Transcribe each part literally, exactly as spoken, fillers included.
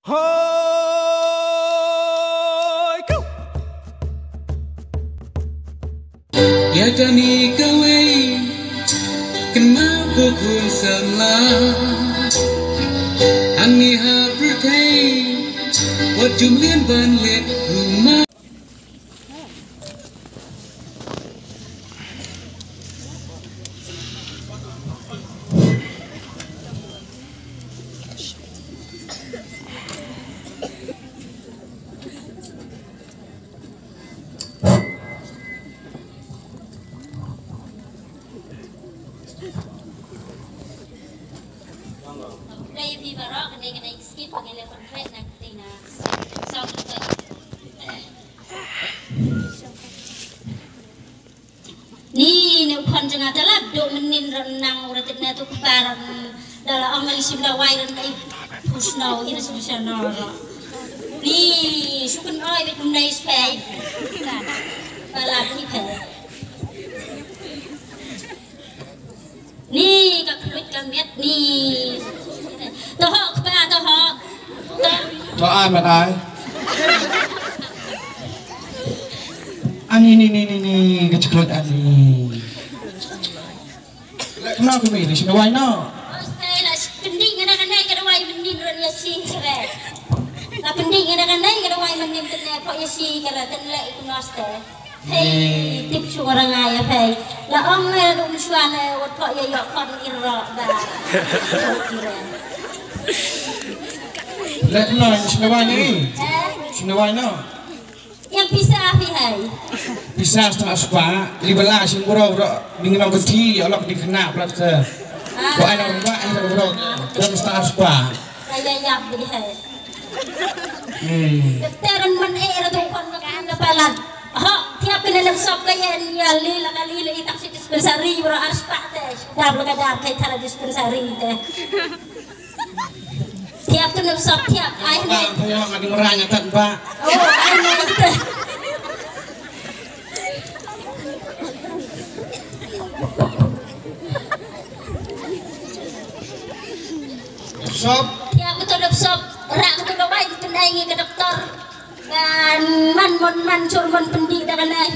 Hoi, go! Ïa kane kawei, kynmaw ko khun samla. Hangne ha pyrthei, wat jumlien ban leh rumah. Dei phi baroh kane kane skip kane le pynthret na kti na. Sound effect. Ni ne u khon jong nga te la duk mynnin ron nang u ratit ne tu kpa ron da la ong ngi shim da wai ron ai pus no ira shim sha no ro. Ni sukun oi bit mynai spai. Ba la ni phe. Ni ka khluit ka miat ni. To ho kpa to ho. To. To ai man ai. Ani ni ni ni ni ka khluit ani. Leh kumno kumne, leh shim dawai noh. Hostel la pyndih nga da kane ka dawai mynnin ron ïa shi kare. La pyndih nga da kane ka dawai mynnin kane pok ïa shi kare ten leh ikun hostel. Hei, tip shu orang ai hei. La ong eh dum shwa ne wat pok ïa ïoh kon iro ba. Leh kumno, shim dawai ni? Eh? Shim dawai noh. Ïa pisa phi hei. Pisa stang aspa, li bala sing bro bro, ding nong kenti, ïa lok ding kena plat se. Ko ai nong ba ai nong bro, dam stang aspa. Ïa ïa bi hei. Hmm. Teran man eh ra tu kon na kan na palat. Ho, tiap kena lem sop ka ïa ïa li la kali li tak si dispensary bro aspa te. Dap la ka dap kai thara dispensary te. Tiap tu nep sop tiap ai ne. Ba, ba, ba, ba, ba. Oh, ai ne. Sop. Tiap tu nep sop, rak tu nep ai tu nai ngi ke doktor. Kan man mon man chur mon pendi dah kan ai.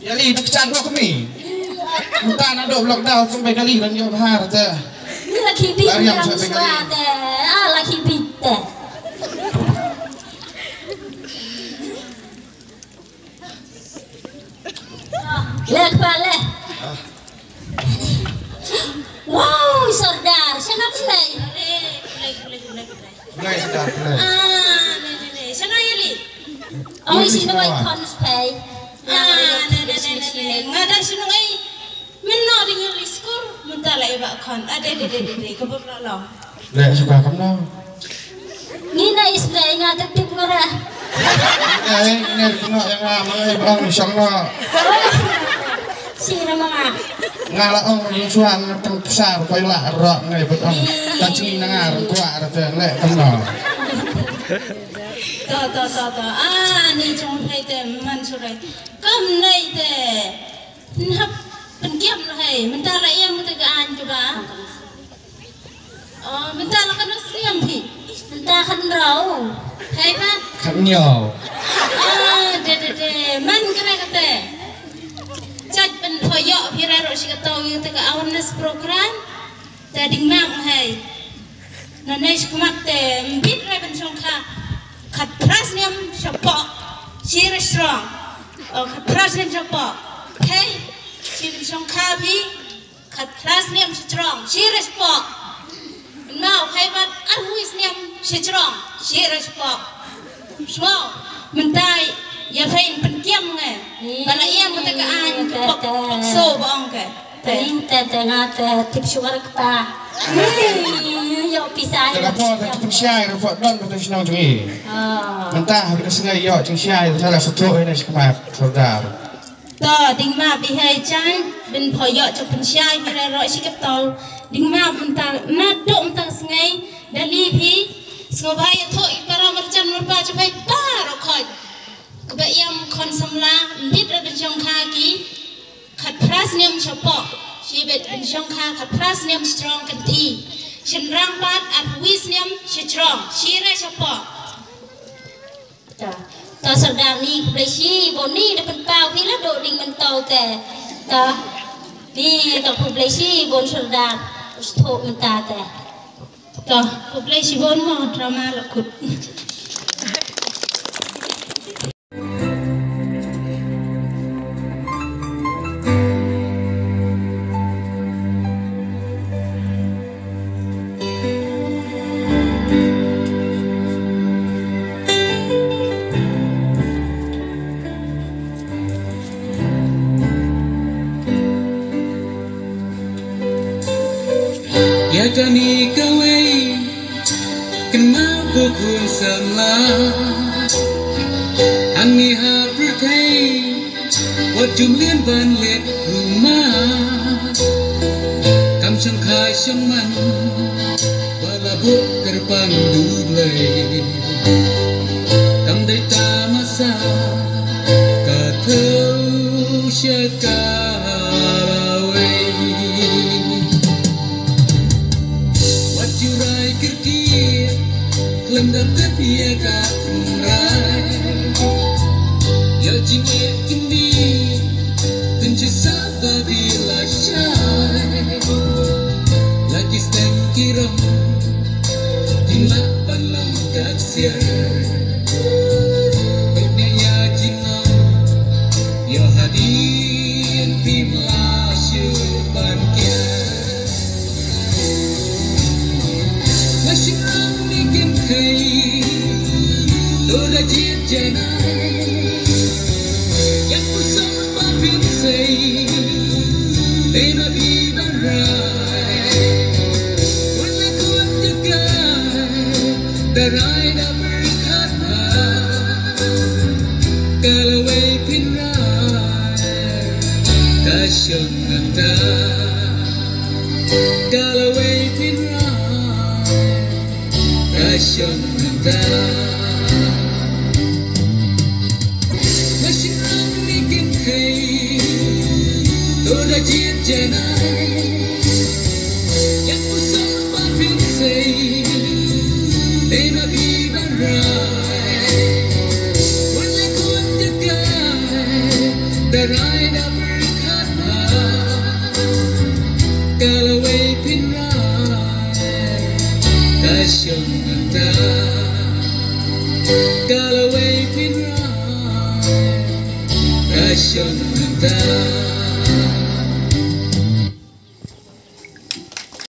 Ïa li duk chan bok mi. Mynta naduh lockdown kum bai kali ran ïoh bha te. Ni la ki bit. Lari yang yang sua te. Ah, la ki bit te. Leh kpa leh. Wow, Sordar, sha nga pynlei. Pynlei Sordar, pynlei. Ah, ne ne ne. Sha nga ïa li. Ong ïa shi nong ai khon sphai. Ah, ne ne ne ne. Nga dang shu nong ai. Mynno dang ïa li skur, mynta la ïa ba khon. Ah, de de de de de. Ka bor la long. Leh shuka kumno. Ngi na isbei nga te tip ngara. Ai, ngi kumno ïa nga ma ngi ba ong shong no. Sira ma nga. Nga la ong ring shuwa nga tang psa ko ila ro ngai ba ong. Ta chi na nga ro kwa ra te leh kumno. To to to to. Ah, ni jong hai te man shurai. Kam nai te. Nhap pynkiam la hai. Mynta la ïa mynta ka aiñ ka ba. Oh, mynta la katno snem phi? Mynta khatrau. Hai ba? Khatñiaw. Ah, de de de. Man kane kate. Chait ban phoyo phi ra ro shi kato ïa kate ka awareness program. Te ding map hai. Nangne shi kmat te mbit rai ban shongkha. Khatphra snem shapoh. Shi ra strong. Oh, khatphra snem shapoh. Hai. Shi ban shongkha phi. Khatphra snem shi trong, shi ra shi pok. Nau, phai pat arphew snem shi trong, shi ra shi pok. Sngewbha mynta ïa phi pynkiam ngi. Ba la ïa mynta ka aiñ ka pok, pok so ba ong ka. Te te te nga te tip shuwa kpa. Ïoh pisa. Te ka por te pynshai ra pok don ba te shnong jong i. Mynta ha ka sngi ïoh jingshai te la satu ïa ne shi kmat Sordar. To, ding map i hei chang, bin phoyo chok pynshai phi re ro shi kato. Ding map mynta, naduh mynta sngi, da li phi, sngewbha ïathuh i para marjan marpa chok phi para khoi. Kaba ïam khon samla, mbit ra bin shongkha ki, khatphra snem shapoh, shibit bin shongkha, khatphra snem strong kan thi. Shynrang pat arphew snem shajrong, shire shapoh. To, to Sordar ni khublei shibun, ni da pynpaw phi la duh ding mynta te. To, ni to khublei shibun Sordar, u sdang mynta te. To, khublei shibun mo, drama la kut. Ïa kane kawei, kynmaw ko khun samla, hangne ha pyrthei, wat ju mlien ban leh rumah. Kam shongkha shongman, ba la buh kyrpang duh Blei. Kam dei tamasa, ka thew sha ka lawei. Wat ju rai kyrkieh, khlem da tip ïa ka tynrai. Ïa jingeh kyndiah, tynjuh sah ba phi la shai. La ki stem ki rong, kin lah ban long ka ksiar. Peit na ïa jinglong, ïa hadien phim lah shuh ban kiar. La shynrang ne kynthei, to da jied janai. Ïa u song ba phin sei, dei ma phi ban rai. Wan la khun jaka, da rai da pyrkhat bha. Ka lawei phin rai, ka shong nangta. Ka lawei phin rai, ka shong nangta. La shynrang ne kynthei, to da jied janai. Ïa u song ba phin sei, dei ma phi ban rai. Wan la khun jaka, da rai da pyrkhat bha. Ka lawei phin rai, ka shong nangta. Ka lawei phin rai, ka shong nangta.